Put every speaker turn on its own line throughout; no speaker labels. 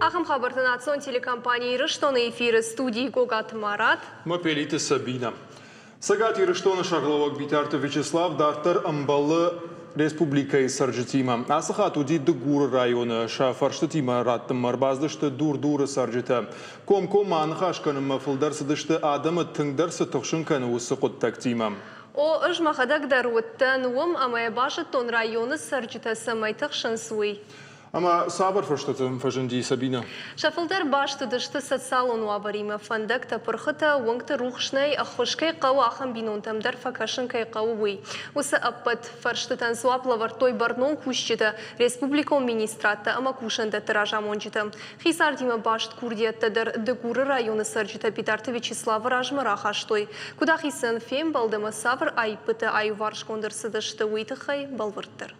Ахӕм хабӕрттӕ национ телекомпани Ирыстоны эфиры студийы Гогаты Марат.
Мапелиты Сабина. Цӕгат Ирыстоны сӕргълӕууӕг Битарты Вячеслав дарддӕр ӕмбӕлы республикӕйы цӕрджытимӕ. Ацы хатт уыди Дыгуры районы. Сӕ фӕрстытимӕ раттынмӕ ӕрбацыдысты Дур-Дуры цӕрджытӕ. Комкоммӕ аныхас кӕнынмӕ фылдӕр цыдысты адӕмы тынгдӕр цы тыхсын кӕны, уыцы хъуыддӕгтимӕ.
О, ӕз мӕхӕдӕг дӕр уыдтӕн уым ӕмӕ йӕ базыдтон районы цӕрджытӕ цӕмӕй тыхсынц, уый.
Ӕмӕ цавӕр фӕрстытӕ фӕзынди, Сабинӕ?
Сӕ фылдӕр баст уыдысты социалон уавӕримӕ, фӕндӕгтӕ, пырхытӕ, уынгты рухс нӕй, ӕххуыс кӕй хъӕуы, ахӕм бинонтӕм дӕр фӕкӕсын кӕй хъӕуы, уый. Уыцы ӕппӕт фӕрстытӕн дзуапп лӕвӕрдтой бӕрнон кусджытӕ, республикон министрадтӕ ӕмӕ кусӕндӕтты разамонджытӕ. Хицардимӕ баст курдиӕттӕ дӕр Дыгуры районы цӕрджытӕ Битарты Вячеславы размӕ рахастой. Куыд ахицӕн фембӕлд ӕмӕ цавӕр аиппытӕ аиуварсгонд ӕрцыдысты, уый тыххӕй бӕлвырддӕр.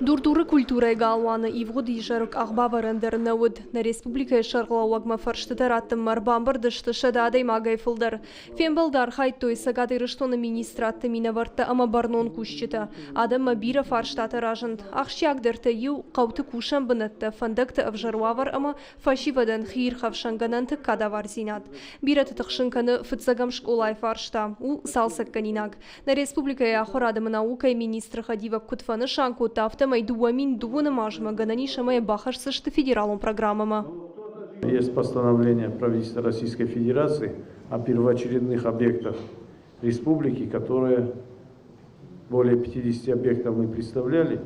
Дур-Дуры культурӕйы галуаны ивгъуыд изӕры къахбавӕрӕн дӕр нӕ уыд. Нӕ республикӕйы сӕргълӕууӕгмӕ фӕрстытӕ раттынмӕ ӕрбамбырд сты 100 адӕймагӕй фылдӕр. Фембӕлды архайдтой Цӕгат Ирыстоны министрадты минӕвӕрттӕ ӕмӕ бӕрнон кусджытӕ. Адӕммӕ бирӕ фарстатӕ разынд. Ахсджиагдӕртӕй иу – хъӕуты кусӕн бынӕттӕ, фӕндӕгты ӕвзӕр уавӕр ӕмӕ фӕсивӕдӕн хиирхӕфсӕн гӕнӕнты кадавардзинад. Бирӕты тыхсын кӕны фыццӕгӕм скъолайы фарста, у цалцӕггӕнинаг. Нӕ республикӕйы ахуырад ӕмӕ наукӕйы министры хӕдивӕг куыд фӕнысан кодта, афтӕмӕй 2002 азмӕ гӕнӕн ис ӕмӕ йӕ бахӕсдзысты федералон программӕмӕ.
Есть постановление правительства Российской Федерации о первоочередных объектах республики, которые более 50 объектов мы представляли,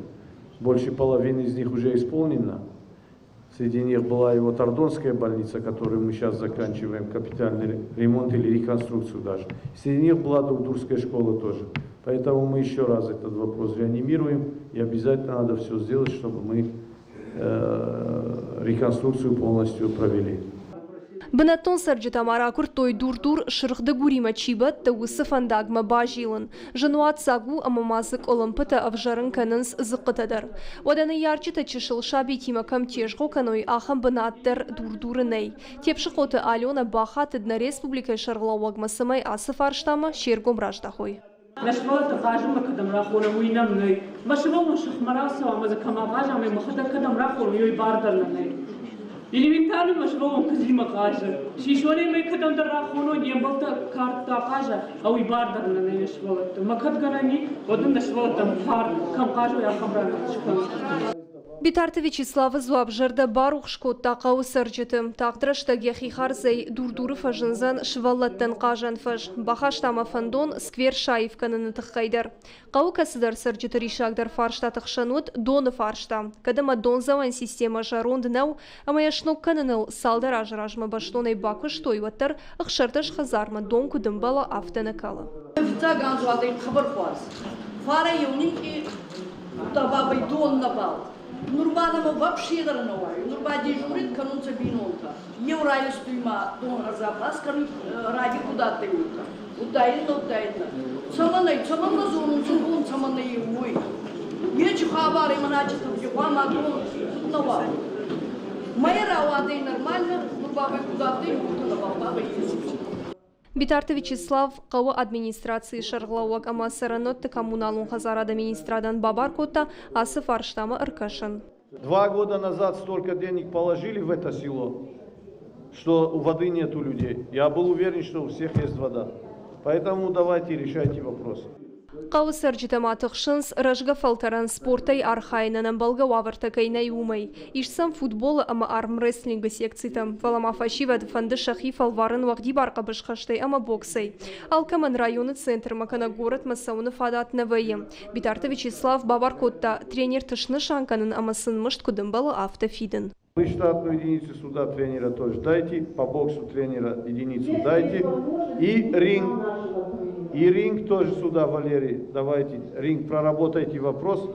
больше половины из них уже исполнено. Среди них была и вот Ардонская больница, которую мы сейчас заканчиваем, капитальный ремонт или реконструкцию даже. Среди них была Дур-Дурская школа тоже. Поэтому мы еще раз этот вопрос реанимируем и обязательно надо все сделать, чтобы мы реконструкцию полностью провели.
Бынӕттон цӕрджытӕ ма ракуырдтой Дур-Дур Сырх Дыгуримӕ чи бӕтты, уыцы фӕндагмӕ базилын. Зын уадздзаг у ӕмӕ ма дзы къуылымпытӕ ӕвзӕрын кӕнынц дзыхъхъытӕ дӕр. Уӕдӕ ныййарджытӕ чысыл сабитимӕ кӕм тезгъо кӕной, ахӕм бынат дӕр Дур-Дуры нӕй. Тепсыхъоты Аленӕ бахатыд нӕ республикӕйы сӕргълӕууӕгмӕ, цӕмӕй ацы фарстамӕ се ргом раздахой.
Нӕ сывӕллӕтты хъазынмӕ кӕдӕм рахонӕм, уый нӕм нӕй. Мӕ сывӕллон сыхмӕ рацӕуа ӕмӕ дзы кӕм ахъаза ӕмӕ мӕхӕдӕг кӕдӕм рахонон, уый бар дӕр нӕ нӕй. Элементарно мӕ сывӕллон куыдзимӕ хъазы. Сисонӕй мӕ кӕдӕмдӕр рахоной, не мбӕлттӕ кӕрдтӕ ахъаза, а уый бар дӕр нӕ нӕй нӕ сывӕллӕтты. Мӕ кӕд гӕнӕн и, уӕд нын нӕ сывӕллӕттӕн парк кӕм хъазой, ахӕм ран скӕн.
Битарты Вячеславы дзуапп зӕрдӕ барухс кодта хъӕуы цӕрджыты. Тагъд рӕстӕг йӕхи хардзӕй Дур-Дуры фӕзындзӕн сывӕллӕттӕн хъазӕн фӕз. Бахаста ма фӕндон сквер саив кӕныны тыххӕй дӕр. Хъӕуы кӕцыдӕр цӕрджыты риссагдӕр фарстаты хсӕн уыд доны фарста. Кӕд ӕмӕ дондзӕуӕн системӕ зӕронд нӕу ӕмӕ йӕ сног кӕныныл цалдӕр азы размӕ бӕстонӕй бакуыстой, уӕддӕр 16 хӕдзармӕ дон куыд ӕмбӕлы, афтӕ нӕ кӕлы.
Фиццаг анз уадӕй хъӕбӕр хуарз. Фарӕ еу минкъий удта бабӕй дон нӕбал. Нур ба нӕмӕ вообще дӕр нӕ уайуй. Нур ба дежурит кӕнунцӕ бийнонтӕ. Еу райстуй ма дон ӕрзапас кӕнуй, раги куд адтӕй, уотӕ. Удта иннӕ, удта иннӕ. Цӕмӕн ӕй, цӕмӕн нӕ зонунцӕ дон, цӕмӕн ӕй уой? Ечи хабар имӕ начи хъуама дон куд нӕ уа? Мӕй рауадӕй нормально, нур бабӕй куд адтӕй, уотӕ нӕбал бабӕй ес.
Битарты Вячеслав хъӕуы администрацийы сӕргълӕууӕг ӕмӕ цӕрӕнуӕтты коммуналон хӕдзарады министрадӕн бабар кодта ацы фарстамӕ ӕркӕсын.
Два года назад столько денег положили в это село, что воды нет у людей. Я был уверен, что у всех есть вода. Поэтому давайте решайте вопрос.
Хъӕуы цӕрджытӕ ма тыхсынц, рӕзгӕ фӕлтӕрӕн спортӕй архайынӕн ӕмбӕлгӕ уавӕртӕ кӕй нӕй, уымӕй. Ис сӕм футболы ӕмӕ армрестлингы секцитӕ, фӕлӕ ма фӕсивӕд фӕнды сӕхи фӕлварын уӕгъдибар хъӕбысхӕстӕй ӕмӕ боксӕй. Алкӕмӕн районы центрмӕ кӕнӕ горӕтмӕ цӕуыны фадат нӕ вӕййы. Битарты Вячеслав бабар кодта тренерты снысан кӕнын ӕмӕ сын мызд куыд ӕмбӕлы, афтӕ фидын.
Вы штатную единицу сюда тренера тоже дайте, по боксу тренера единицу дайте. И ринг, и ринг тоже сюда, Валерий, давайте, ринг, проработайте вопрос,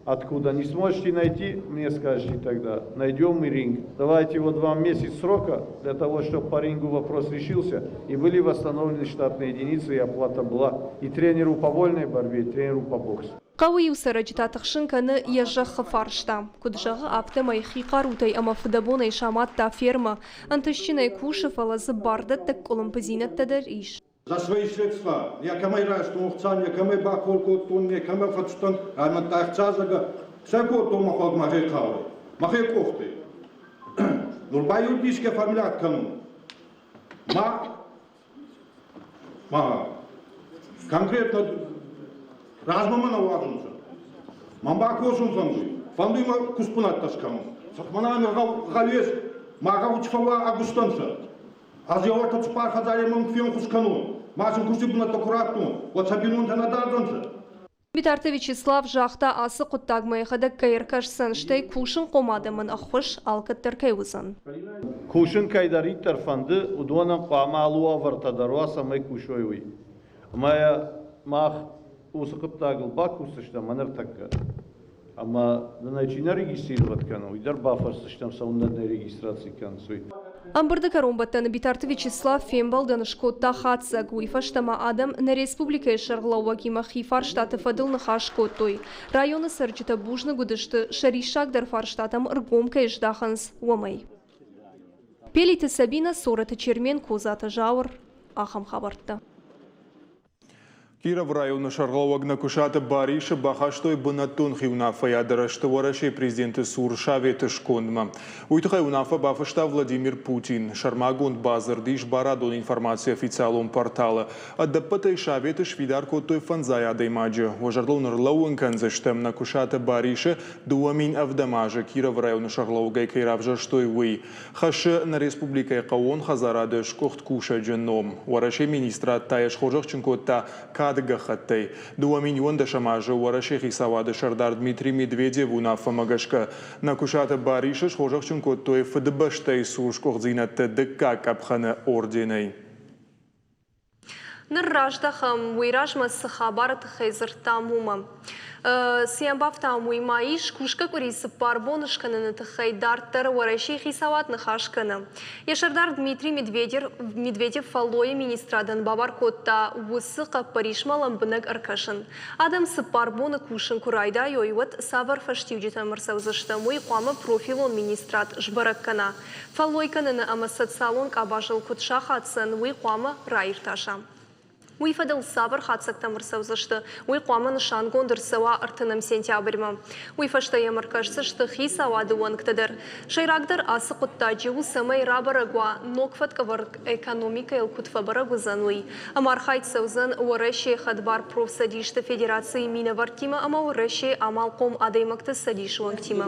откуда. Не сможете найти, мне скажете тогда, найдем мы ринг. Давайте вот вам месяц срока для того, чтобы по рингу вопрос решился, и были восстановлены штатные единицы, и оплата была и тренеру по вольной борьбе, и тренеру по боксу.
Хъӕуы иу цӕрӕджы та тыхсын кӕны йӕ зӕххы фарста. Куыд зӕгъы, афтӕмӕй хи хъарутӕй ӕмӕ фыдӕбонӕй самадта фермӕ. Ӕнтыстджынӕй кусы, фӕлӕ дзы бардӕттӕг къуылымпыдзинӕдтӕ дӕр ис.
За свои средства некӕмӕй райстон ӕхца, некӕмӕй бакол кодтон, некӕмӕ фӕцудтӕн, ӕма ӕхца зӕгъӕ, сӕ кодтон мӕхуӕг мӕхе хъаурӕй. Мӕхе къохтӕй. Нур ба юридически оформлять кӕнун. Ма, ма конкретно размӕ мӕ нӕ уадзунцӕ. Мӕн ба косун фӕндуй. Фӕндуй мӕ кустбунӕттӕ скӕнун. Мӕнӕ ами гъӕуес, ма гъӕу фӕууа ӕгустӕнцӕ. Ӕз еуӕртӕ цуппар хӕдзаремӕн фенхус кӕнун. Ма син кусти бунӕттӕ ку раттон, уӕд сӕ бийнонтӕ нӕ дардзӕнцӕ.
Битарты Вячеслав загъта, ацы хъуыддагмӕ йӕхӕдӕг кӕй ӕркӕсдзӕн, стӕй кусынхъом адӕмӕн ӕххуыс алкӕддӕр кӕй уыдзӕн.
Кусын кӕйдӕриддӕр фӕнды, уыдонӕн хъуамӕ алы уавӕртӕ дӕр уа, цӕмӕй кусой, уый. Ӕмӕ мах уыцы хъуыддагыл бакусдзыстӕм ӕнӕртӕккӕ. Ӕмӕ нын ӕй чи нӕ регистрировать кӕны, уый дӕр бафӕрсдзыстӕм, цӕуылнӕ нӕ регистраци кӕнынц, уый.
Ӕмбырды кӕронбӕттӕны Битарты Вячеслав фембӕлдӕн скодта хатдзӕг. Уый фӕстӕ ма адӕм нӕ республикӕйы сӕргълӕууӕгимӕ хи фарстаты фӕдыл ныхас кодтой. Районы цӕрджытӕ бузныг уыдысты, сӕ риссагдӕр фарстатӕм ӕргом кӕй здахынц, уымӕй. Пелиты Сабинӕ, Цорӕты Чермен, Козаты Зауыр. Ахӕм хабӕрттӕ.
Кировы районы сӕргълӕууӕг Нӕкуысаты Барисы бахастой бынӕттон хиуынаффӕйады рӕзты Уӕрӕсейы президенты цур советы скондмӕ. Уый тыххӕй уынаффӕ бафыста Владимир Путин. Сӕрмагонд бадзырд ис барадон информацийы официалон порталы. Ӕдӕппӕтӕй советы сфидар кодтой фӕндзай адӕймаджы. Уӕ зӕрдыл ныр лӕууын кӕндзыстӕм, Нӕкуысаты Барисы 2007 азы Кировы районы сӕргълӕууӕгӕй кӕй равзӕрстой, уый. Хӕссы нӕ республикӕйы хъӕууон хӕдзарады сгуыхт кусӕджы ном. Уӕрӕсейы министрад та йӕ схорзӕхджын кодта кады гӕххӕттӕй. 2011 азы Уӕрӕсейы хицауады сӕрдар Дмитрий Медведевы уынаффӕмӕ гӕсгӕ Нӕкуысаты Барисы схорзӕхджын кодтой Фыдыбӕстӕйы цур сгуыхтдзинӕдты дыккаг къӕпхӕны орденӕй.
Ныр раздӕхӕм, уый размӕ цы хабары тыххӕй дзырдтам, уымӕ. Цы йӕм бафтауӕм, уый ма ис, кусгӕ къуыри цыппар боны скӕныны тыххӕй дарддӕр Уӕрӕсейы хицауад ныхас кӕны. Йӕ сӕрдар Дмитрий Медведев фӕллойы министрадӕн бабар кодта уыцы хъӕппӕрисмӕ лӕмбынӕг ӕркӕсын. Адӕм цыппар боны кусын куы райдайой, уӕд цавӕр фӕстиуджытӕм ӕрцӕудзыстӕм, уый хъуамӕ профилон министрад сбӕрӕг кӕна. Фӕллой кӕныны ӕмӕ социалон къабазыл куыд сахаддзӕн, уый хъуамӕ раиртаса. Уый фӕдыл цавӕр хатдзӕгтӕм ӕрцӕудзысты, уый хъуамӕ нысангонд ӕрцӕуа ӕртынӕм сентябрьмӕ. Уый фӕстӕ йӕм ӕркӕсдзысты хицауады уӕнгтӕ дӕр. Сӕйрагдӕр ацы хъуыддаджы у, цӕмӕй рабӕрӕг уа, ног фӕткӕвӕрд экономикӕйыл куыд фӕбӕрӕг уыдзӕн, уый. Ӕмархайд цӕудзӕн Уӕрӕсейы хӕдбар профцӕдисты федерацийы минӕвӕрттимӕ ӕмӕ Уӕрӕсейы амалхъом адӕймӕгты цӕдисы уӕнгтимӕ.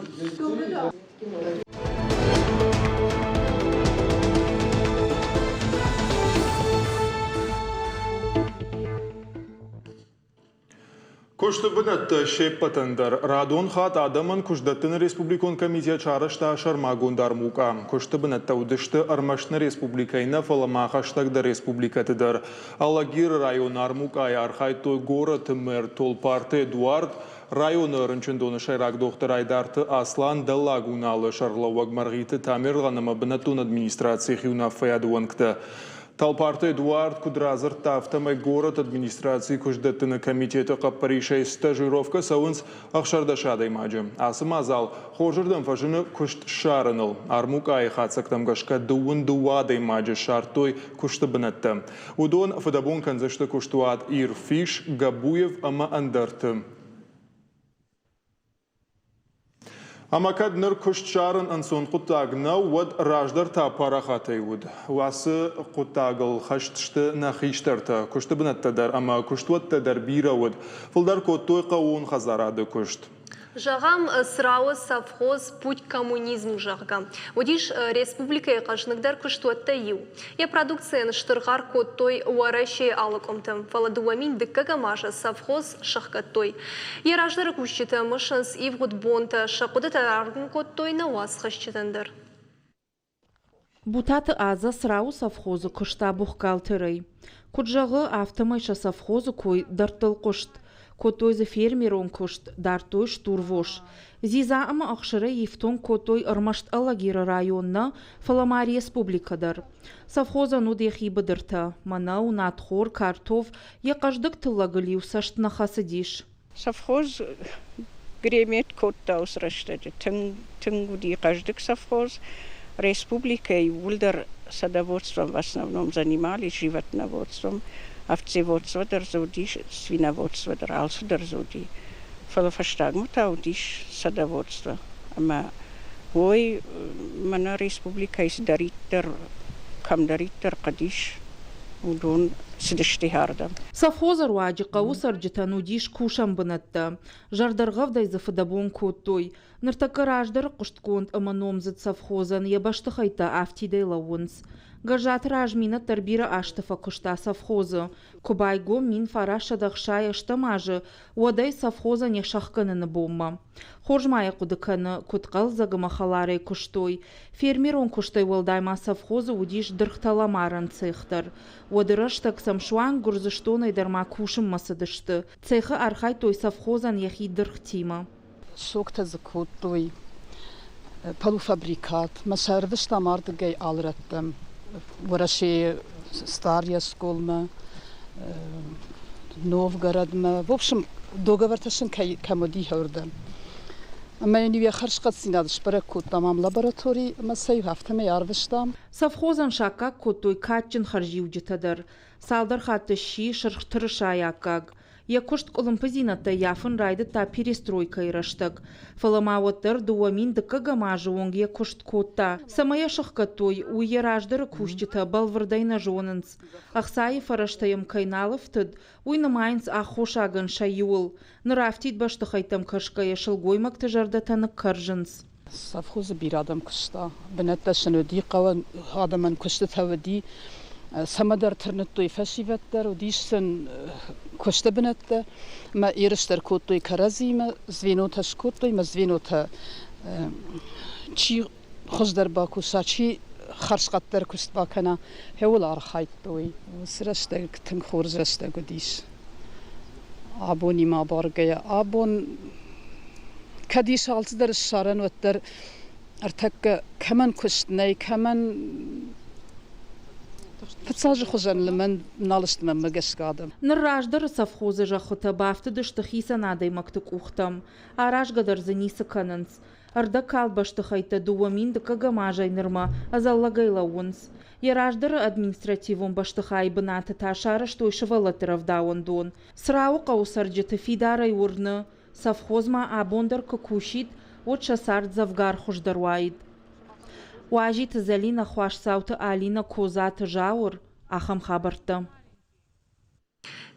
Куысты бынӕттӕ се ппӕтӕн дӕр радон хатт адӕмӕн куыстдӕттыны республикон комитет сарӕзта сӕрмагонд армукъа. Куысты бынӕттӕ уыдысты ӕрмӕст нӕ республикӕйы нӕ, фӕлӕ ма хӕстӕгдӕр республикӕты дӕр. Алагиры районы армукъайы архайдтой горӕты мэр Толпарты Эдуард, Районы рынчындоны сӕйраг дохтыр Айдарты Аслан, Дӕллаг Уналы сӕргълӕууӕг Мӕргъиты Тамерлан ӕмӕ бынӕттон администрацийы хиуынаффӕйады уӕнгтӕ. Толпарты Эдуард куыд радзырдта, афтӕмӕй горӕты администрацийы куыстдӕттыны комитеты хъӕппӕрисӕй стажировкӕ цӕуынц 16 адӕймаджы. Ацы мадзал хорзырдӕм фӕзыны куыст ссарыныл. Армукъайы хатдзӕгтӕм гӕсгӕ дыууын дыууӕ адӕймаджы ссардтой куысты бынӕттӕ. Уыдон фыдӕбон кӕндзысты куыстуат Ирфиш, Габуев ӕмӕ ӕндӕрты. Ӕмӕ кӕд ныр куыст ссарын ӕнцон хъуыддаг нӕу, уӕд раздӕр та парахатӕй уыд. Уацы хъуыддагыл хӕст сты нӕ хистӕртӕ. Куысты бынӕттӕ дӕр ӕмӕ куыстуӕттӕ дӕр бирӕ уыд. Фылдӕр кодтой хъӕууон хӕдзарады куыст.
Зӕгъӕм, Црауы совхоз «Путь к коммунизму», зӕгъгӕ, уыдис республикӕйы хъӕзныгдӕр куыстуӕттӕй иу. Йӕ продукцийӕн стыр хъӕр кодтой Уӕрӕсейы алы къуымты, фӕлӕ 2002 азы совхоз сӕхгӕдтой. Йӕ раздӕры кусджытӕ мысынц ивгъуыд бонтӕ, сӕ хъуыдытӕ раргом кодтой нӕ уацхӕсджытӕн дӕр.
Бутаты Азӕ Црауы совхозы куыста бухгалтерӕй. Куыд зӕгъы, афтӕмӕй сӕ совхозы кой дӕрдтыл хъуыст. Кодтой дзы фермерон куыст, дардтой стурвос. Дзидза ӕмӕ ӕхсырӕй ифтонг кодтой ӕрмӕст Алагиры район нӕ, фӕлӕ ма республикӕ дӕр. Совхозӕн уыд йӕхи быдыртӕ, мӕнӕу, надхор, картоф, йӕ хъӕздыг тыллӕгыл-иу цӕст нӕ хӕцыдис.
Совхоз гремет кодта уыцы рӕстӕджы. Тынг, тынг уыди хъӕздыг совхоз. Республикӕйы иууылдӕр садоводством в основном занимались, животноводством, овцеводство дӕр дзы уыдис, свиноводство дӕр, алцыдӕр дзы уыди. Фӕлӕ фӕстагмӕ та уыдис садоводство. Ӕмӕ Ой, мӕнӕ республикӕйы цыдӕриддӕр, кӕмдӕриддӕр хъӕд ис, уыдон цыдысты ардӕм.
Совхозы руаджы хъӕуы цӕрджытӕн уыдис кусӕн бынӕттӕ. Зӕрдӕргъӕвдӕй дзы фыдӕбон кодтой. Ныртӕккӕ раздӕры хъуыстгонд ӕмӕ номдзыд совхозӕн йӕ бӕстыхӕйттӕ афтидӕй лӕууынц. Гӕззаты Разминӕт дӕр бирӕ азты фӕкуыста совхозы. Куы байгом 1968 азы, уӕд ӕй совхозӕн йӕ сӕхгӕныны бонмӕ. Хорз ма йӕ хъуыды кӕны, куыд хъӕлдзӕг ӕмӕ хӕларӕй куыстой. Фермерон куыстӕй уӕлдай ма совхозы уыдис дыргътӕлӕмарӕн цех дӕр. Уӕды рӕстӕг сӕм суанг Гуырдзыстонӕй дӕр ма кусынмӕ цыдысты. Цехы архайдтой совхозӕн йӕхи дыргътимӕ.
Соктӕ дзы кодтой, полуфабрикат. Мӕ сӕ ӕрвыстам ардыгӕй алы рӕттӕм. Уӕрӕсейы Старья школмӕ, Новгородмӕ. В общем, договортӕ сын кӕм уыди, уырдӕм. Ӕмӕ йын-иу йӕ хӕрзхъӕддзинад сбӕрӕг кодтам ам лабораторийы ӕмӕ сӕ-иу афтӕмӕй арвыстам.
Совхозӕн саккаг кодтой кадджын хӕрзиуджытӕ дӕр. Цалдӕр хатты сси Сырх тырысайы аккаг. Йӕ куыст къуылымпыдзинӕдтӕ ййафын райдыдта перестройкӕйы рӕстӕг. Фӕлӕ ма уӕддӕр 2000 дыккӕгӕм азы онг йӕ куыст кодта. Цӕмӕ йӕ сыхгӕдтой, уый йӕ раздӕры кусджытӕ бӕлвырдӕй нӕ зонынц. Ӕхцайы фӕрӕзтӕ йӕм кӕй нал ӕфтыд, уый нымайынц аххосагӕн сӕ иуыл. Ныр афтид бӕстыхӕйттӕм кӕсгӕйӕ сылгоймӕгты зӕрдӕтӕ ныккӕрзынц.
Совхозы бирӕ адӕм куыста. Бынӕттӕ сын уыди, хъӕуӕн адӕмӕн куыстытӕ уыди. Цӕмӕдӕр тырныдтой фӕсивӕд дӕр, уыдис сын куысты бынӕттӕ. Ӕмӕ ерыс дӕр кодтой кӕрӕдзимӕ, звенотӕ скодтой ӕмӕ звенотӕ чи хуыздӕр бакуса, чи хӕрзхъӕддӕр куыст бакӕна, хӕуыл архайдтой. Уыцы рӕстӕг тынг хорз рӕстӕг уыдис. Абонимӕ абаргӕйӕ, абон кӕд ис алцыдӕр ссарӕн, уӕддӕр ӕртӕккӕ кӕмӕн куыст нӕй, кӕмӕн фыццаджы хуызӕн лымӕн нал сты мӕнмӕ гӕсгӕ адӕм.
Ныр раздӕры совхозы зӕххытӕ бафтыдысты хицӕн адӕймӕгты къухтӕм. Аразгӕ дӕр дзы ницы кӕнынц. Ӕрдӕгкалд бӕстыхӕйттӕ 2000 дыккӕгӕм азӕй нырмӕ ӕдзӕллӕгӕй лӕууынц. Йӕ раздӕры административон бӕстыхайы бынаты та сарӕзтой сывӕллӕтты рӕвдауӕндон. Црауы хъӕуы цӕрджыты фидарӕй уырны, совхоз ма абон дӕр куы кусид, уӕд сӕ цард дзӕвгар хуыздӕр уаид. Уазиты Зӕлинӕ, Хуасдзауты Алинӕ, Козаты Зауыр, ахӕм хабӕрттӕ.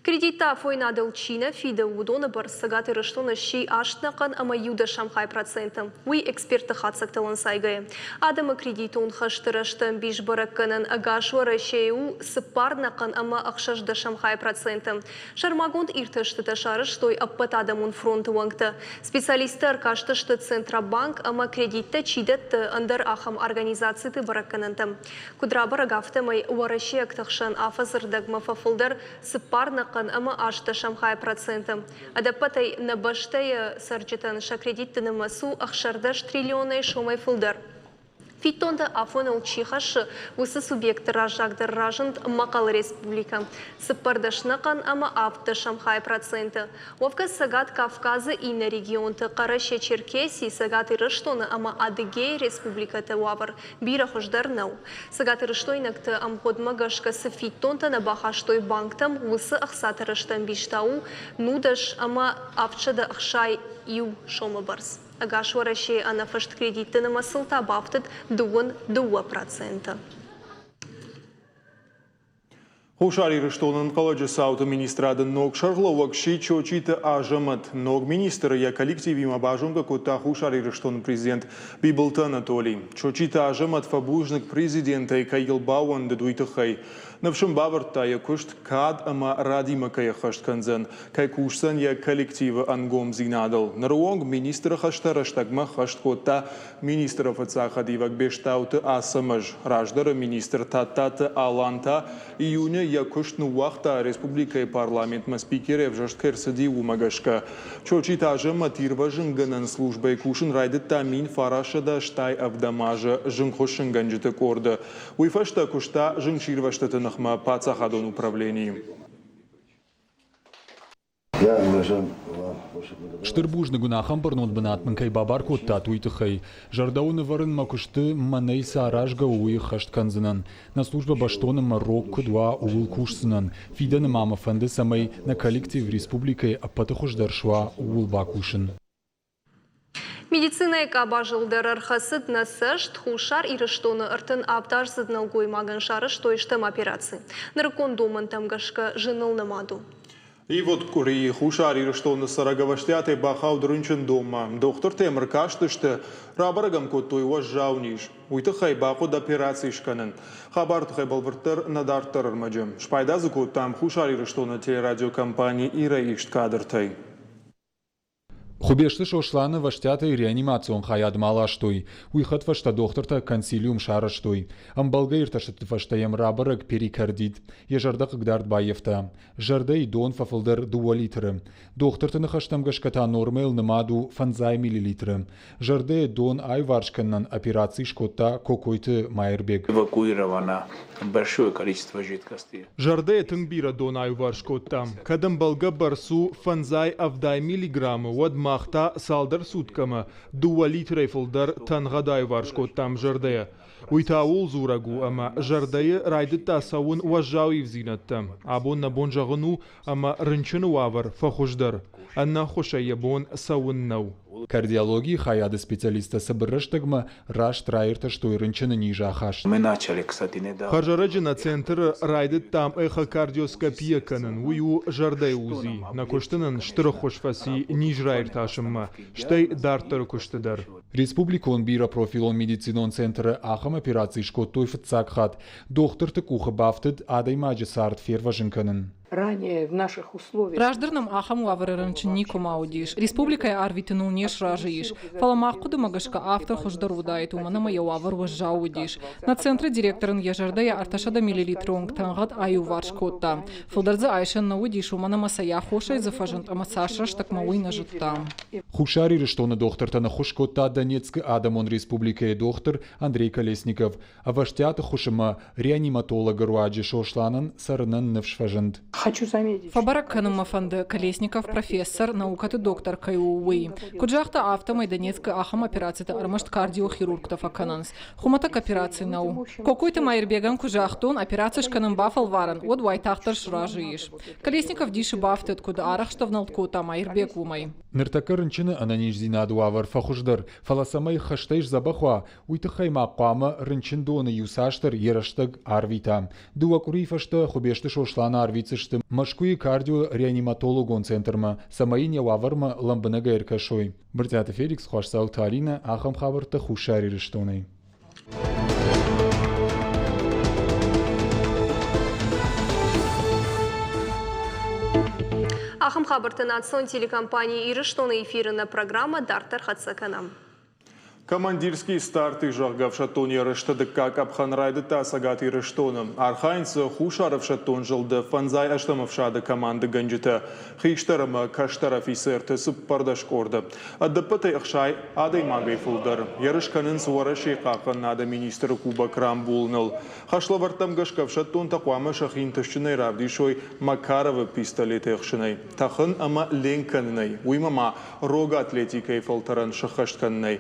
Кредиттӕ афойнадыл чи нӕ фиды, уыдоны бӕрц Цӕгат Ирыстоны сси аст ӕнӕхъӕн ӕмӕ иу-дӕсӕм хай проценты. Уый экспертты хатдзӕгтыл ӕнцайгӕйӕ. Адӕмы кредитон хӕсты рӕстӕмбис бӕрӕггӕнӕн ӕгас Уӕрӕсейы у цыппар ӕнӕхъӕн ӕмӕ ӕхсӕздӕсӕм хай проценты. Сӕрмагонд иртӕстытӕ сарӕзтой ӕппӕтадӕмон фронты уӕнгтӕ. Специалисттӕ ӕркастысты Центробанк ӕмӕ кредиттӕ чи дӕтты, ӕндӕр ахӕм организациты бӕрӕггӕнӕнтӕм. Куыд рабӕрӕг, афтӕмӕй уӕрӕсейӕгты хсӕн афӕдзы рдӕгмӕ фӕфылдӕр цыппар ӕнӕхъӕн ӕмӕ ӕстдӕсӕм хай проценты. Ӕдӕппӕтӕй нӕ бӕстӕйы цӕрджытӕн сӕ кредитты нымӕц у 16 триллионӕй сомӕй фылдӕр. Фиддонтӕ афоныл чи хӕссы, уыцы субъектты раззагдӕр разынд Мӕхъӕлы республикӕ – цыппӕрдӕс ӕнӕхъӕн ӕмӕ ӕвддӕсӕм хай проценты. Уӕвгӕ Цӕгат Кавказы иннӕ регионты Хъӕрӕсе-Черкеси, Цӕгат Ирыстоны ӕмӕ Адыгейы республикӕты уавӕр бирӕ хуыздӕр нӕу. Цӕгатирыстойнӕгты ӕмгъуыдмӕ гӕсгӕ цы фиддонтӕ нӕ бахастой банктӕм, уыцы ӕхцаты рӕстӕмбис та у нудӕс ӕмӕ 761 сомы бӕрц. Ӕгас Уӕрӕсейы ӕнӕфыст кредитты нымӕцыл та бафтыд дыууын 2%.
Хуссар Ирыстоны ӕнхъӕлӕджы цауты министрады ног сӕргълӕууӕг сси Чочиты Азӕмӕт. Ног министры йӕ коллективимӕ базонгӕ кодта Хуссар Ирыстоны президент Бибылты Анатолий. Чочиты Азӕмӕт фӕбузныг президентӕй, кӕй йыл баууӕндыд, уый тыххӕй. Ныфс ын бавӕрдта, йӕ куыст кад ӕмӕ радимӕ кӕй ӕххӕст кӕндзӕн, кӕй кусдзӕн йӕ коллективы ӕнгомдзинадыл. Ныры онг министры хӕстӕ рӕстӕгмӕ ӕххӕст кодта Министры фыццаг хӕдивӕг Бестауты Ацӕмӕз, раздӕры министр Тадтаты Алан та июны йӕ куыст ныууагъта республикӕйы парламентмӕ спикерӕй ӕвзӕрст кӕй ӕрцыди, уымӕ гӕсгӕ. Чочиты Азӕмӕт ирвӕзынгӕнӕн службӕйы кусын райдыдта 1987 азы зынгхуыссынгӕнджыты къорды. Уый фӕстӕ куыста зынгсирвӕзтыты ныхмӕ паддзахадон управленийы.
Стыр бузныг уын ахӕм бӕрнон бынат мын кӕй бабар кодтат, уый тыххӕй. Зӕрдӕ уын ӕвӕрын мӕ куысты мӕнӕй цы аразгӕ у, уый ӕххӕст кӕндзынӕн. Нӕ службӕ бӕстон ӕмӕ рог куыд уа, ууыл кусдзынӕн. Фидӕны ма мӕ фӕнды, цӕмӕй нӕ коллектив республикӕйы ӕппӕты хуыздӕр суа, ууыл бакусын.
Медицинӕйы къабазыл дӕр ӕрхӕцыд нӕ цӕст. Хуссар Ирыстоны 37-аздзыд нӕлгоймагӕн сарӕзтой стӕм операци. Нырыккон домӕнтӕм гӕсгӕ зыныл нымад у.
Ивгъуыд къуырийы Хуссар Ирыстоны цӕрӕг ӕвӕстиатӕй бахауд рынчындонмӕ. Дохтыртӕ йӕм ӕркастысты, рабӕрӕг ӕм кодтой уӕззау низ. Уый тыххӕй бахъуыд операци скӕнын. Хабары тыххӕй бӕлвырддӕр нӕ дарддӕр ӕрмӕджы. Спайда дзы кодтам Хуссар Ирыстоны телерадиокомпани Ира-йы ист кадртӕй.
Хуыбежты Сосланы ӕвӕстиатӕй реанимацион хайадмӕ аластой. Уый хӕдфӕстӕ дохтыртӕ консилиум сарӕзтой. Ӕмбӕлгӕ иртӕстыты фӕстӕ йӕм рабӕрӕг перикардит. Йӕ зӕрдӕ хъыгдард баййӕфта. Зӕрдӕйы дон фӕфылдӕр дыууӕ литры. Дохтырты ныхӕстӕм гӕсгӕ та нормӕйыл нымад у фӕндзай миллилитры. Зӕрдӕйы дон аиуварс кӕнынӕн операци скодта Кокойты Майырбег.
Эвакуировано большое количество жидкости.
Зӕрдӕйы тынг бирӕ дон аиуварс кодтам. Кӕд ӕмбӕлгӕ бӕрц у фӕндзай-ӕвдай миллиграммы, уӕд мах та цалдӕр суткӕмӕ дыууӕ литрӕй фылдӕр тӕнгъӕд аиуварс кодтам зӕрдӕйӕ. Уый та ууыл дзурӕг у, ӕмӕ зӕрдӕйы райдыдта цӕуын уӕззау ивдзинӕдтӕ. Абон нӕ бон зӕгъын у, ӕмӕ рынчыны уавӕр фӕхуыздӕр, ӕнӕххуысӕй йӕ бон цӕуын нӕу.
Кардиологийы хайады специалисттӕ цыбыр рӕстӕгмӕ раст раиртӕстой рынчыны низы ахаст.
Хӕрзӕрӕджы нӕ центры райдыдтам эхокардиоскопия кӕнын, уый у зӕрдӕйы УЗИ. Нӕ куысты нын стыр ӕххуыс фӕци низ раиртасынмӕ, стӕй дарддӕры куысты дӕр.
Республикон бирӕпрофилон медицинон центры ахӕм операци скодтой фыццаг хатт. Дохтырты къухы бафтыд адӕймаджы цард фервӕзын кӕнын.
Раздӕр нӕм ахӕм уавӕры рынчын никуыма уыдис. Республикӕйы арвитыныл не сразы ис. Фӕлӕ мах хъуыдымӕ гӕсгӕ афтӕ хуыздӕр уыдаид, уымӕн ӕмӕ йӕ уавӕр уӕззау уыдис. Нӕ центры директор ын йӕ зӕрдӕйӕ 300 миллилитры онг тӕнгъӕд аиуварс кодта. Фылдӕр дзы айсӕн нӕ уыдис, уымӕн ӕмӕ сӕ йӕ аххосӕй дзы фӕзынд ӕмӕ цас рӕстӕгмӕ уый нӕ зыдта.
Хуссар Ирыстоны дохтыртӕн ӕххуыс кодта Донецкы Адӕмон Республикӕйы дохтыр Андрей Колесников. Ӕвӕстиаты ӕххуыс ӕмӕ реаниматологы руаджы Сосланӕн цӕрынӕн ныфс фӕзынд.
Фӕбӕрӕг кӕнын мӕ фӕнды, Колесников профессор, наукӕты доктор кӕй у, уый. Куыд загъта, афтӕмӕй Донецкы ахӕм операцитӕ ӕрмӕст кардиохирургтӕ фӕкӕнынц. Хуымӕтӕг операци нӕу. Кокойты Маирбегӕн куы загътон, операци скӕнын бафӕлварын, уӕд уайтагъддӕр сразы ис. Колесников дисы бафтыд, куыд арӕхст ӕвнӕлд кодта Маирбег, уымӕй.
Ныртӕккӕ рынчыны ӕнӕниздзинады уавӕр фӕхуыздӕр, фӕлӕ цӕмӕй хӕстӕй сдзӕбӕх уа, уый тыххӕй ма хъуамӕ рынчындоны иуцасдӕр йӕ рӕстӕг арвита. Дыууӕ къуырийы фӕстӕ Хуыбежты Сосланы арвитдзысты Мӕскуыйы кардиореаниматологон центрмӕ, цӕмӕй йын йӕ уавӕрмӕ лӕмбынӕгӕй ӕркӕсой. Брытъиаты Феликс, Хуасдзауты Алинӕ, ахӕм хабӕрттӕ Хуссар Ирыстонӕй.
Ахӕм хабӕрттӕ национ телекомпани Ирыстоны эфиры нӕ программӕ дарддӕр хӕццӕ кӕнӕм.
Командирский старты, зӕгъгӕ, ӕфсӕддон ерысты дыккаг къӕпхӕн райдыдта Цӕгат Ирыстоны. Архайынц дзы Хуссар ӕфсӕддон зылды фӕндзай ӕстӕм ӕфсады командыгӕнджытӕ, хистӕр ӕмӕ кӕстӕр офицерты 14 къорды. Ӕдӕппӕтӕй 60 адӕймагӕй фылдӕр. Ерыс кӕнынц Уӕрӕсейы хъахъхъӕнынады министры кубок рамбулыныл. Хӕслӕвӕрдтӕм гӕсгӕ ӕфсӕддонтӕ хъуамӕ сӕхи ӕнтыстджынӕй равдисой Макаровы пистолет ӕхсынӕй, тӕхын ӕмӕ ленк кӕнынӕй, уыимӕ ма рог атлетикӕйы фӕлтӕрӕн сыххӕст кӕнынӕй.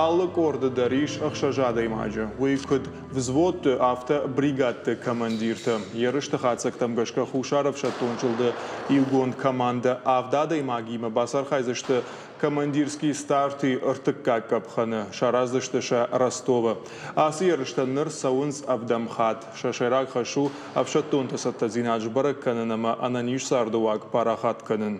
Алы къорды дӕр ис ӕхсӕз адӕймаджы. Уый куыд взводты, афтӕ бригадты командиртӕ. Ерысты хатдзӕгтӕм гӕсгӕ Хуссар ӕфсӕддон зылды иугонд командӕ авд адӕймагимӕ бацархайдзысты командирский старты ӕртыккаг къӕпхӕны, сараздзысты сӕ Ростовы. Ацы ерыстӕ ныр цӕуынц ӕвдӕм хатт. Сӕ сӕйраг хӕс у ӕфсӕддонты цӕттӕдзинад сбӕрӕг кӕнын ӕмӕ ӕнӕниз цардыуаг парахат кӕнын.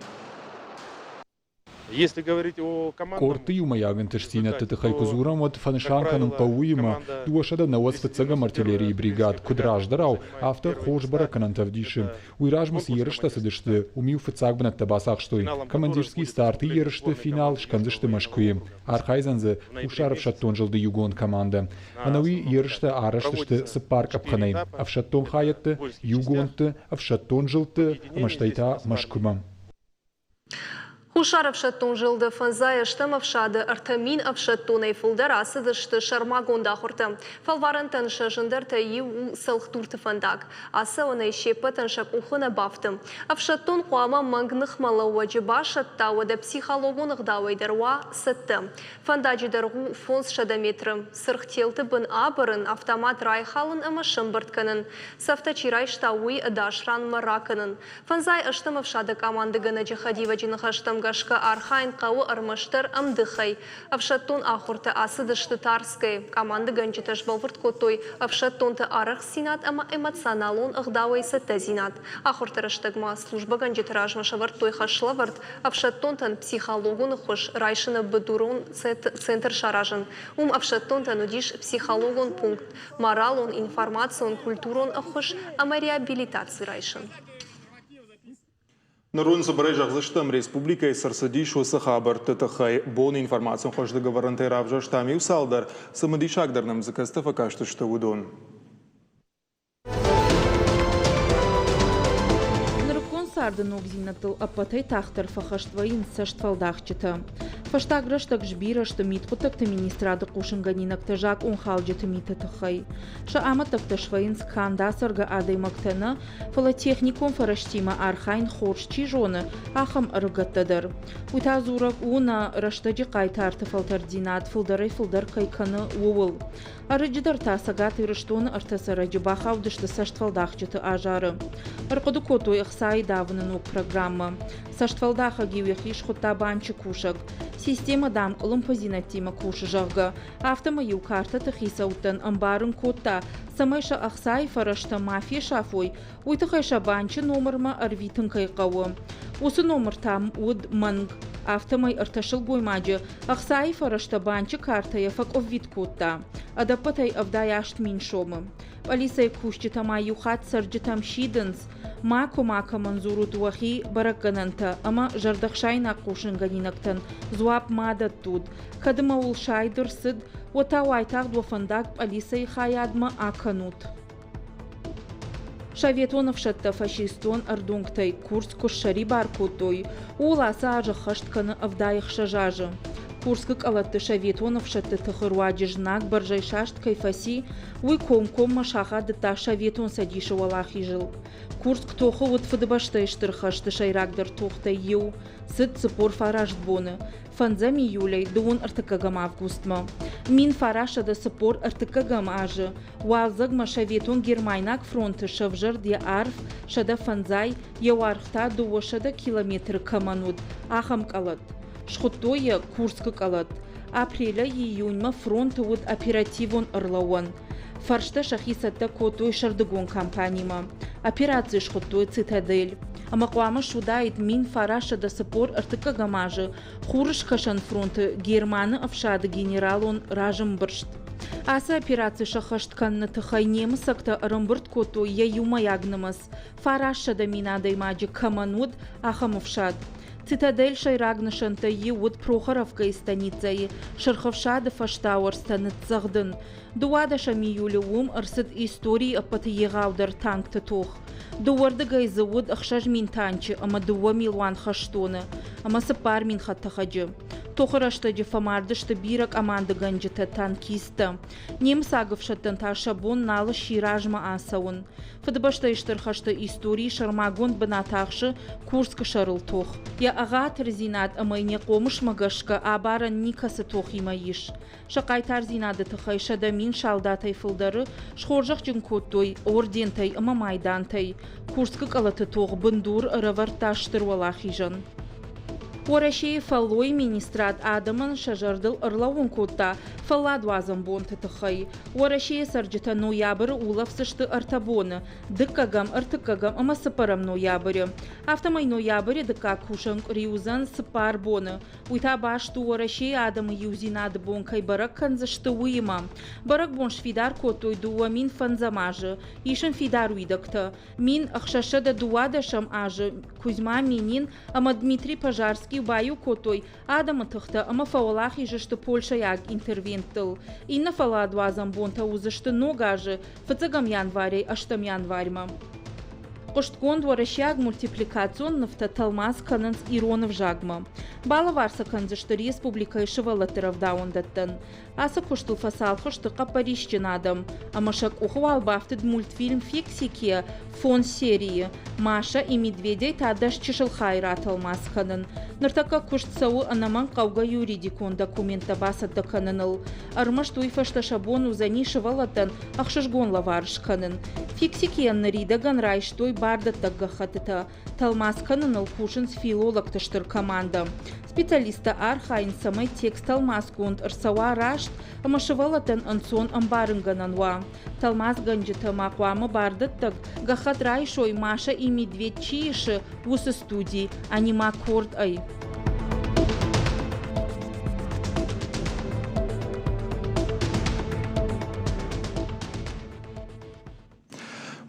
Къордты иумӕйаг ӕнтыстдзинӕдты тыххӕй куы дзурӕм, уӕд фӕнысан кӕнын хъӕуы уыимӕ, 290 фыццӕгӕм артиллерийы бригад куыд раздӕрау, афтӕ хорз бӕрӕггӕнӕнтӕ ӕвдисы. Уый размӕ цы ерыстӕ цыдысты, уым-иу фыццаг бынӕттӕ бацахстой. Командирский старты ерысты финал скӕндзысты Мӕскуыйы. Архайдзӕн дзы Хуссар ӕфсӕддон зылды иугонд командӕ. Ӕнӕуи ерыстӕ арӕзт сты цыппар къӕпхӕнӕй – ӕфсӕддон хайӕдты, иугондты, ӕфсӕддон зылдты ӕмӕ стӕй та Мӕскуымӕ.
Хуссар ӕфсӕддон зылды фӕндзай ӕстӕм ӕфсады 3000 ӕфсӕддонӕй фылдӕр ацыдысты сӕрмагонд ахуыртӕ. Фӕлварӕнтӕн сӕ зындӕртӕй иу у цӕлхдурты фӕндаг. Ацӕуӕнӕй се ппӕтӕн сӕ къухы нӕ бафты. Ӕфсӕддон хъуамӕ мӕнг ныхмӕлӕууӕджы басӕтта, уӕдӕ психологон ӕгъдауӕй дӕр уа цӕттӕ. Фӕндаджы дӕргъ у 500 метры. Цыргъ телты бын абырын, автомат райхалын ӕмӕ сӕмбырд кӕнын. Цӕфтӕ чи райста, уый ӕдас ранмӕ ракӕнын. Фӕндзай ӕстӕм ӕфсады къамандыгӕнӕджы хӕдивӕджы ныхӕстӕм гӕсгӕ. гӕсгӕ архайын хъӕуы ӕрмӕстдӕр ӕмдыхӕй. Ӕфсӕддон ахуыртӕ ацыдысты Тарскӕйы. Къамандыгӕнджытӕ сбӕлвырд кодтой ӕфсӕддонты арӕхстдзинад ӕмӕ эмоционалон ӕгъдауӕй цӕттӕдзинад. Ахуырты рӕстӕг ма службӕгӕнджыты размӕ сӕвӕрдтой хӕслӕвӕрд ӕфсӕддонтӕн психологон ӕххуыс райсыны быдурон центр саразын. Уым ӕфсӕддонтӕн уыдис психологон пункт, моралон, информацион, культурон ӕххуыс ӕмӕ реабилитаци райсын.
Ныр уын цыбырӕй зӕгъдзыстӕм, республикӕйы цы рцыдис, уыцы хабӕртты тыххӕй. Боны информацион хъӕздыг ӕвӕрӕнтӕй равзӕрстам иу цалдӕр, цымыдисагдӕр нӕм дзы кӕцытӕ фӕкастысты, уыдон.
Нырыккон царды ногдзинӕдтыл ӕппӕтӕй тагъддӕр фӕхӕст вӕййынц цӕстфӕлдахджытӕ. Фӕстаг рӕстӕг сбирӕ сты мидхъуыддӕгты министрады хъусынгӕнинӕгтӕ закъонхалджыты миты тыххӕй. Сӕ амӕттӕгтӕ свӕййынц канд ацӕргӕ адӕймӕгтӕ нӕ, фӕлӕ техникон фӕрӕзтимӕ архайын хорз чи зоны, ахӕм ӕрыгӕттӕ дӕр. Уый та дзурӕг у, нӕ рӕстӕджы хъайтарты фӕлтӕрддзинад фылдӕрӕй-фылдӕр кӕй кӕны, ууыл. Ӕрӕджы дӕр та Цӕгат Ирыстоны ӕртӕ цӕрӕджы бахаудысты цӕстфӕлдахджыты азары. Ӕрхъуыды кодтой ӕхцайы давыны ног программӕ. Цӕстфӕлдахӕг-иу йӕхи схуыдта банчы кусӕг. Системӕ, дам, къуылымпыдзинӕдтимӕ кусы, зӕгъгӕ, афтӕмӕй-иу картӕты хицӕуттӕн ӕмбарын кодта, цӕмӕй сӕ ӕхцайы фӕрӕзтӕ ма фесафой, уый тыххӕй сӕ банчы номырмӕ ӕрвитын кӕй хъӕуы. Уыцы номыр та уыд мӕнг. Афтӕмӕй ӕртӕ сылгоймаджы ӕхцайы фӕрӕзтӕ банчы картӕйӕ фӕкъуыввитт кодта. Ӕдӕппӕтӕй 78 мин сомы. Пъӕлицӕйы кусджытӕ ма иу хатт цӕрджытӕм сидынц, макуы макӕмӕн дзурут уӕхи бӕрӕггӕнӕнтӕ ӕмӕ зӕрдӕхсаинаг хъусынгӕнинӕгтӕн дзуапп ма дӕттут. Кӕд ӕмӕ уыл сайд ӕрцыд, уӕд та уайтагъд уӕ фӕндаг пъӕлицӕйы хайадмӕ акӕнут. Советон ӕфсӕдтӕ фашистон ӕрдонгтӕй Курск куы ссӕрибар кодтой, ууыл ацы аз ӕххӕст кӕны 76 азы. Курскы къӕлӕтты советон ӕфсӕдты тыхы руаджы знаг бӕрзӕйсаст кӕй фӕци, уый комкоммӕ сахадыдта Советон Цӕдисы уӕлахизыл. Курск тохы уыд Фыдыбӕстӕйы Стыр хӕсты сӕйрагдӕр тохтӕй иу, цыд 49 боны. Фӕндзӕм июлӕй дыууын ӕртыккӕгӕм августмӕ. 1943 азы уалдзӕгмӕ советон-гермайнаг фронты сӕвзӕрд йӕ арф 150, йӕ уӕрх та 200 километры кӕмӕн уыд, ахӕм къӕлӕт. Схуыдтой йӕ Курскы къӕлӕт. Апрелӕй июньмӕ фронты уыд оперативон ӕрлӕууӕн. Фӕрстӕ сӕхи цӕттӕ кодтой сӕрдыгон кампанимӕ. Операци схуыдтой «Цитадель». Ӕмӕ хъуамӕ суыдаид 1943 азы Хурыскӕсӕн фронты Германы ӕфсады генералон разӕмбырст. Ацы операци сӕххӕст кӕныны тыххӕй немыцӕгтӕ ӕрӕмбырд кодтой йӕ иумӕйаг нымӕц 900 мин адӕймаджы кӕмӕн уыд, ахӕм ӕфсад. Цитадель сӕйраг нысӕнттӕй иу уыд Прохоровкӕйы станицӕйы Сырх ӕфсады фӕстауӕрцтӕ ныццӕгъдын. Дыууадӕсӕм июлы уым ӕрцыд историйы ӕппӕты егъаудӕр танкты тох. Дыууӕрдыгӕй дзы уыд 6000 танчы ӕмӕ 2 милуан хӕстоны ӕмӕ 4000 хӕдтӕхӕджы. Тохы рӕстӕджы фӕмардысты бирӕ командыгӕнджытӕ, танкисттӕ. Немыцаг ӕфсӕдтӕн та сӕ бон нал сси размӕ ацӕуын. Фыдыбӕстӕйы Стыр хӕсты историйы сӕрмагонд бынат ахсы Курскы сӕрыл тох. Йӕ ӕгъатырдзинад ӕмӕ йын йӕ хъомысмӕ гӕсгӕ абарӕн никӕцы тохимӕ ис. Сӕ хъайтардзинады тыххӕй 100 000 салдатӕй фылдӕры схорзӕхджын кодтой ордентӕй ӕмӕ майдантӕй. Курскы къӕлӕты тох бындур ӕрӕвӕрдта Стыр Уӕлахизӕн. Уӕрӕсейы фӕллойы министрад адӕмӕн сӕ зӕрдыл ӕрлӕууын кодта фӕлладуадзӕн бонты тыххӕй. Уӕрӕсейы цӕрджытӕ ноябры улӕфдзысты ӕртӕ боны – дыккӕгӕм, ӕртыккӕгӕм ӕмӕ цыппӕрӕм ноябры. Афтӕмӕй ноябры дыккаг кусӕн къуыри уыдзӕн цыппар боны. Уый та баст у Уӕрӕсейы адӕмы иудзинады бон кӕй бӕрӕг кӕндзысты, уыимӕ. Бӕрӕгбон сфидар кодтой 2005 азы. Ис ын фидар уидӕгтӕ. 1612 азы Кузьма Минин ӕмӕ Дмитрий Пожарский баиу кодтой адӕмы тыхтӕ ӕмӕ фӕуӕлахиз сты польшӕйаг интервенттыл. Иннӕ фӕлладуадзӕн бонтӕ уыдзысты ног азы, фыццӕгӕм январӕй ӕстӕм январьмӕ. Хъуыстгонд уӕрӕсейаг мультипликацион нывтӕ тӕлмац кӕнынц ирон ӕвзагмӕ. Балӕвар сӕ кӕндзысты республикӕйы сывӕллӕтты рӕвдауӕндӕттӕн. Ацы куыстыл фӕцалх сты хъӕппӕрисджын адӕм, ӕмӕ сӕ къухы уал бафтыд мультфильм «Фиксики» фондз серийы, «Маша и медведей» та дӕс чысыл хайы ратӕлмац кӕнын. Ныртӕккӕ куыст цӕуы ӕнӕмӕнгхъӕугӕ юридикон документтӕ бацӕттӕ кӕныныл. Ӕрмӕст уый фӕстӕ сӕ бон уыдзӕни сывӕллӕттӕн ӕхсызгон лӕвар скӕнын. Фиксикийӕн ныридӕгӕн райстой бардӕттӕг гӕххӕттытӕ тӕлмац кӕныныл кусынц филологты стыр командӕ. Специалисттӕ архайынц, цӕмӕй текст тӕлмацгонд ӕрцӕуа раст ӕмӕ сывӕллӕттӕн ӕнцон ӕмбарынгӕнӕн уа. Тӕлмацгӕнджытӕ ма хъуамӕ бардӕттӕг гӕххӕтт райсой Маша и Медведь чи исы, уыцы студи Анимакорд-ӕй.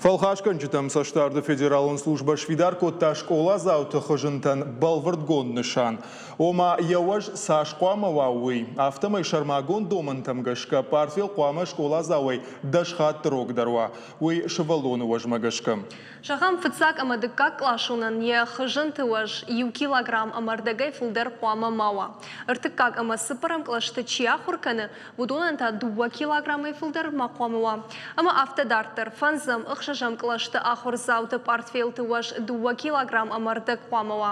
Фӕлхасгӕнджытӕм цӕстдарды федералон службӕ сфидар кодта скъоладзауты хызынтӕн бӕлвырдгонд нысан. Ома, йӕ уӕз цас хъуамӕ уа, уый. Афтӕмӕй сӕрмагонд домӕнтӕм гӕсгӕ пъартфел хъуамӕ скъоладзауӕй 10 хатты рогдӕр уа. Уый сывӕллоны уӕзмӕ гӕсгӕ.
Зӕгъӕм, фыццаг ӕмӕ дыккаг къласонӕн йӕ хызынты уӕз иу килограмм ӕмӕ ӕрдӕгӕй фылдӕр хъуамӕ ма уа. Ӕртыккаг ӕмӕ цыппӕрӕм кълӕсты чи ахуыр кӕны, уыдонӕн та дыууӕ килограммӕй фылдӕр ма хъуамӕ уа. Ӕмӕ афтӕ дарддӕр. Фӕндзӕм, ӕхсӕзӕм кълӕсты ахуырдзауты пъартфелты уӕз дыууӕ килограмм ӕмӕ ӕрдӕг хъуамӕ уа.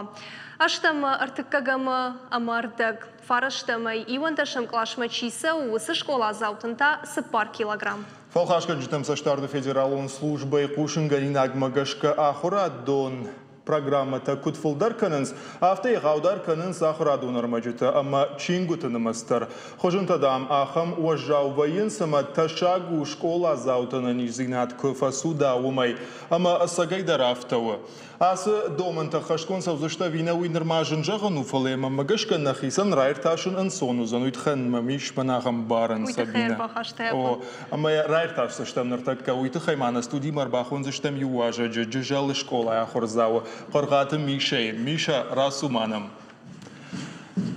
Ӕстӕмы, ӕртыккӕгӕмы ӕмӕ ӕрдӕг. Фарӕстӕмӕй иуӕндӕсӕм къласмӕ чи цӕуы, уыцы скъоладзаутӕн та цыппар килограмм.
Фӕлхасгӕнджытӕм цӕстдарды федералон службӕйы хъусынгӕнинагмӕ гӕсгӕ ахуырадон программӕтӕ куыд фылдӕр кӕнынц, афтӕ егъаудӕр кӕнынц ахуырадон ӕрмӕджытӕ ӕмӕ чингуыты нымӕц дӕр. Хуызынтӕ, дам, ахӕм уӕззау вӕййынц ӕмӕ тӕссаг у скъоладзауты ӕнӕниздзинад куы фӕцуда, уымӕй. Ӕмӕ ӕцӕгӕйдӕр афтӕ у. Ацы домӕнтӕ хӕсгонд цӕудзысты ӕви нӕ, уый нырма зын зӕгъӕн у, фӕлӕ мӕнмӕ гӕсгӕ нӕхицӕн раиртасын ӕнцон уыдзӕн, уый тыххӕй мӕм ис мӕн ахӕм барӕн,
Уый тыххӕй
Сабинӕ.
ӕрбахастай
О,
абон.
ӕмӕ йӕ раиртасдзыстӕм ныртӕккӕ. Уый тыххӕй ма нӕ студимӕ ӕрбахондзыстӕм иу уазӕджы, Джызӕлы скъолайы ахуырдзауы, Хъыргъаты Мишӕйы. Мишӕ, рацу ма нӕм.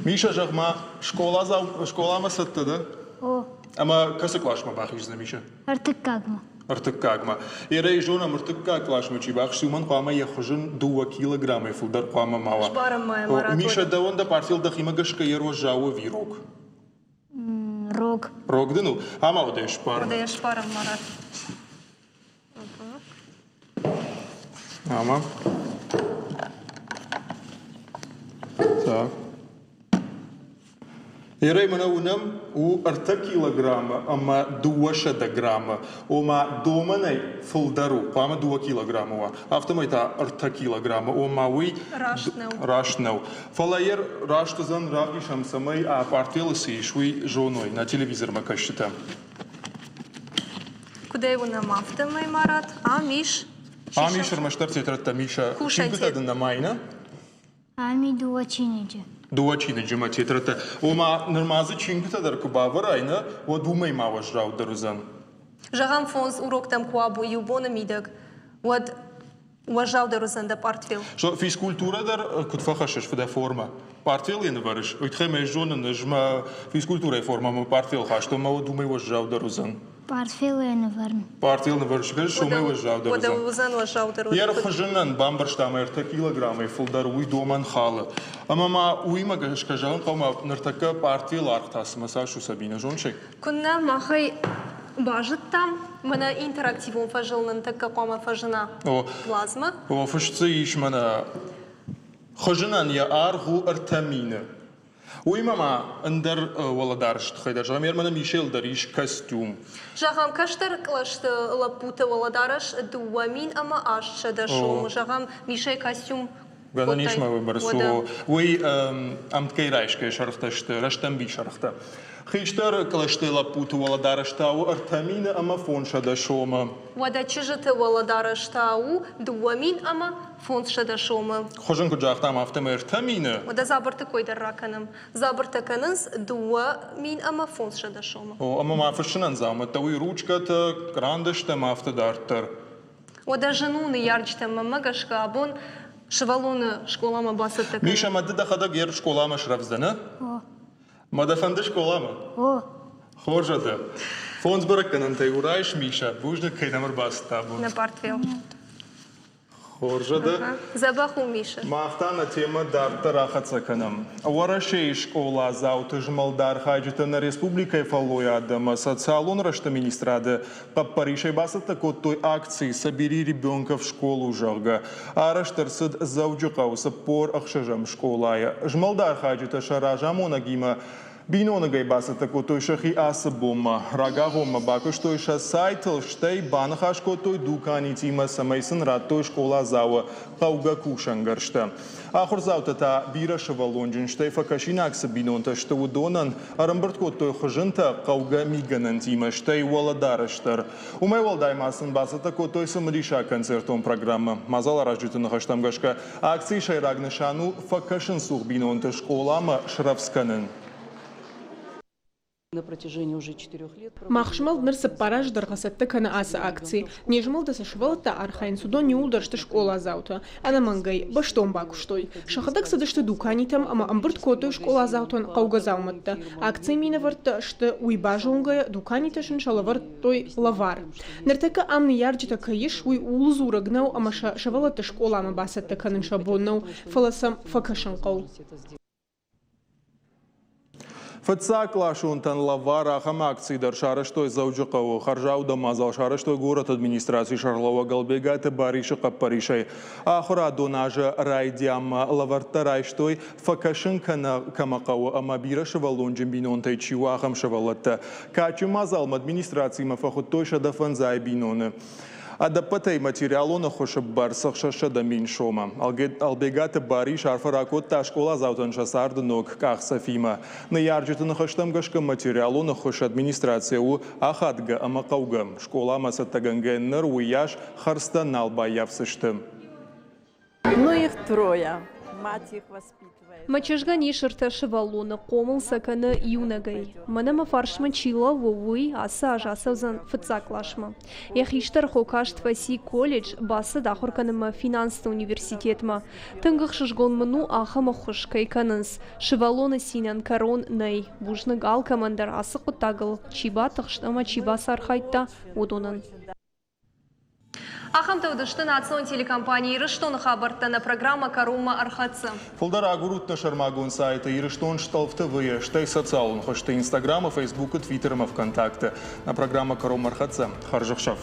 Мишӕ, зӕгъ-ма, скъоладзау скъоламӕ цӕттӕ дӕ?
О.
Ӕмӕ кӕцы къласмӕ бахиздзынӕ, Мишӕ?
Ӕртыккагмӕ.
Ӕртыккагмӕ. Ерӕй зонӕм, ӕртыккаг къласмӕ чи бахызти, уымӕн хъуамӕ йӕ хуызын дыууӕ килограммӕй фылдӕр хъуамӕ ма уа.
Сбарӕм ма йӕ, Марат.
Миша, дӕуӕн дӕ пъартфел дӕхимӕ гӕсгӕ йе руӕззау ӕви рог?
Рог.
Рог дын у? Ӕмӕ уӕдӕ сбарӕм.
Уӕдӕ сбарӕм, Марат.
Ӕмӕ. Так. Ерӕй мӕнӕ уынӕм, у ӕртӕ килограммы ӕмӕ 200 граммы. Ома домӕнӕй фылдӕр у, хъуамӕ дыууӕ килограммы уа. Афтӕмӕй та ӕртӕ килограммы, ома уый
раст нӕу.
Раст нӕу. Фӕлӕ йӕ раст уыдзӕн, равдисӕм, цӕмӕй а пъартфелы цы ис, уый зоной нӕ телевизормӕ кӕсджытӕ.
Куыд ӕй уынӕм, афтӕмӕй, Марат, ам ис
Ам ис ӕрмӕстдӕр тетрӕдтӕ, Миша. Чингуытӕ дын нӕма и, нӕ?
Ами дыууӕ чиныджы.
Дыууӕ чиныджы мӕ тетрӕдтӕ. Ома, нырма дзы чингуытӕ дӕр куы бавӕрай, нӕ, уӕд уымӕй ма уӕззаудӕр уыдзӕн.
Зӕгъӕм, фондз уроктӕм куы уа иу боны мидӕг, уӕд уӕззаудӕр уыдзӕн дӕ пъартфел.
Физкультурӕ дӕр куыд фӕхӕссыс дӕ формӕ? Пъартфел йӕ нывӕрыс? Уый тыххӕй мӕ зонын, ӕз мӕ физкультурӕйы формӕ мӕ пъартфел хастон, мӕ уӕд уымӕй уӕззаудӕр уыдзӕн.
Пъартфел йӕ нывӕрын.
Пъартфел нывӕрыс, уымӕй уӕззаудӕр уыдзӕн.
Уыдзӕн уӕззаудӕр.
Йе рхуызынӕн бамбӕрстам ӕртӕ килограммӕй фылдӕр уый домӕн халы. Ӕмӕ ма уыимӕ гӕсгӕ зӕгъын хъӕуы, ныртӕккӕ пъартфелы аргъ та цымӕ цас у, Сабинӕ, зоныс ӕй?
Куыннӕ махӕй базыдтам, мӕнӕ интерактивон фӕзыл нын тӕккӕ хъуамӕ фӕзына плазмӕ.
О, фыст дзы ис мӕнӕ хызынӕн йӕ аргъ у 3000. Уыимӕ ма ӕндӕр уӕлӕдарӕсы тыххӕй дӕр зӕгъӕм, мӕнӕ Мишел дӕр ис костюм.
Зӕгъӕм, кӕстӕр кълӕсты лӕппуты уӕлӕдарӕс 2800 сомы. Зӕгъӕм, Мишӕйы костюм
Гӕнӕн ис мӕ бӕрц у. Уый ӕмткӕй райсгӕ сӕргътӕ сты, рӕстӕмбис сӕргътӕ. Хистӕр кълӕсты лӕппуты уӕлӕдарӕс та у 3500 сомы.
Уӕдӕ чызджыты уӕлӕдарӕс та у 2500 сомы.
Хуызын куыд загътам, афтӕмӕй 3000.
Уӕдӕ дзабырты кой дӕр ракӕнӕм. Дзабыртӕ кӕнынц 2500 сомы.
О, ӕмӕ ма фыссынӕн дзаумӕттӕ уый ручкӕтӕ, кърандӕстӕ ӕмӕ афтӕ дарддӕр.
Уӕдӕ зын у ныййарджытӕм мӕнмӕ гӕсгӕ абон сывӕллоны скъоламӕ бацӕттӕ кӕнын.
Миша, ма ды дӕхӕдӕг ер скъоламӕ срӕвдз дӕ, нӕ?
О.
Ма дӕ фӕнды скъоламӕ?
О.
Хорз дӕ. Фондз бӕрӕггӕнӕнтӕй у райс, Миша. Бузныг, кӕй нӕм ӕрбацыдтӕ абон.
Нӕ портфел.
Хорз дӕ.
Дзӕбӕх у, Миша.
Мах та нӕ темӕ дарддӕр ахӕццӕ кӕнӕм. Уӕрӕсейы скъоладзауты змӕлды архайджытӕ нӕ республикӕйы фӕллойады ӕмӕ социалон рӕзты министрады хъӕппӕрисӕй бацӕттӕ кодтой акци «Собери ребенка в школу», зӕгъгӕ. Арӕзт ӕрцыд Дзӕуджыхъӕуы 46-ӕм скъолайы. Змӕлды архайджытӕ сӕ разамонӕгимӕ. Биноныгӕй бацӕттӕ кодтой сӕхи ацы бонмӕ. Рагагъоммӕ бакуыстой сӕ сайтыл, стӕй баныхас кодтой дуканитимӕ, цӕмӕй сын радтой скъоладзауы хъӕугӕ кусӕнгӕрзтӕ. Ахуырдзаутӕ та бирӕ сывӕллонджын, стӕй фӕкӕсинаг цы бинонтӕ сты, уыдонӕн ӕрӕмбырд кодтой хызынтӕ хъӕугӕ мигӕнӕнтимӕ, стӕй уӕлӕдарӕс дӕр. Уымӕй уӕлдай ма сын бацӕттӕ кодтой цымыдисаг концертон программӕ. Мадзаларазджыты ныхӕстӕм гӕсгӕ, акцийы сӕйраг нысан у фӕкӕсынцух бинонты скъоламӕ срӕвдз кӕнын.
Мах змӕлд ныр цыппар азы дӕргъы цӕттӕ кӕны ацы акци. Не змӕлды цы сывӕллӕттӕ архайынц, уыдон иууылдӕр сты скъоладзаутӕ. Ӕнӕмӕнгӕй, бӕстон бакуыстой. Сӕхӕдӕг цыдысты дуканитӕм ӕмӕ ӕмбырд кодтой скъоладзаутӕн хъӕугӕ дзаумӕттӕ. Акцийы минӕвӕрттӕ сты, уый базонгӕйӕ, дуканитӕ сын сӕлӕвӕрдтой лӕвар. Ныртӕккӕ ам ныййарджытӕ кӕй ис, уый ууыл дзурӕг нӕу ӕмӕ сӕ сывӕллӕтты скъоламӕ бацӕттӕ кӕнын сӕ бон нӕу, фӕлӕ сӕм фӕкӕсын хъӕуы.
Фыццагкъласонтӕн лӕвар ахӕм акци дӕр сарӕзтой Дзӕуджыхъӕуы. Хӕрзаудӕн мадзал сарӕзтой горӕты администрацийы сӕргълӕууӕг Ӕлбегаты Барисы хъӕппӕрисӕй. Ахуырадон азы райдианмӕ лӕвӕрттӕ райстой, фӕкӕсын кӕмӕ хъӕуы ӕмӕ бирӕсывӕллонджын бинонтӕй чи у, ахӕм сывӕллӕттӕ. Кадджын мадзалмӕ администрацимӕ фӕхуыдтой 105 биноны. Ӕдӕппӕтӕй материалон ӕххуысы бӕрц 600 000 сомы. Ӕлбегаты Барис арфӕ ракодта скъоладзаутӕн сӕ царды ног къахдзӕфимӕ. Ныййарджыты ныхӕстӕм гӕсгӕ материалон ӕххуыс администрацийӕ у ахадгӕ ӕмӕ хъӕугӕ. Скъоламӕ цӕттӕгӕнгӕ ныр уыйас хӕрдзтӕ нал баййафдзысты.
Ну их трое. Мать их воспитывает.
Мӕ чызгӕн ис ӕртӕ сывӕллоны, хъомыл сӕ кӕны иунӕгӕй. Мӕнӕ мӕ фарсмӕ чи лӕууы, уый ацы аз ацӕудзӕн фыццаг къласмӕ. Йӕ хистӕр хо каст фӕци колледж, бацыд ахуыр кӕнынмӕ финансты университетмӕ. Тынг ӕхсызгон мын у, ахӕм ӕххуыс кӕй кӕнынц. Сывӕллоны цинӕн кӕрон нӕй. Бузныг алкӕмӕн дӕр ацы хъуыддагыл чи батыхст ӕмӕ чи бацархайдта, уыдонӕн. Ахӕмтӕ уыдысты национ телекомпани Ирыстоны хабӕрттӕ. Нӕ программӕ кӕронмӕ ӕрхӕццӕ.
Фылдӕр агурут нӕ сӕрмагонд сайты Ирыстон стъӕлф ТВ-йы, стӕй социалон хызты Инстаграмы, Фейсбукы, Твиттеры ӕмӕ ВКонтакты. Нӕ программӕ кӕронмӕ ӕрхӕццӕ. Хӕрзӕхсӕв.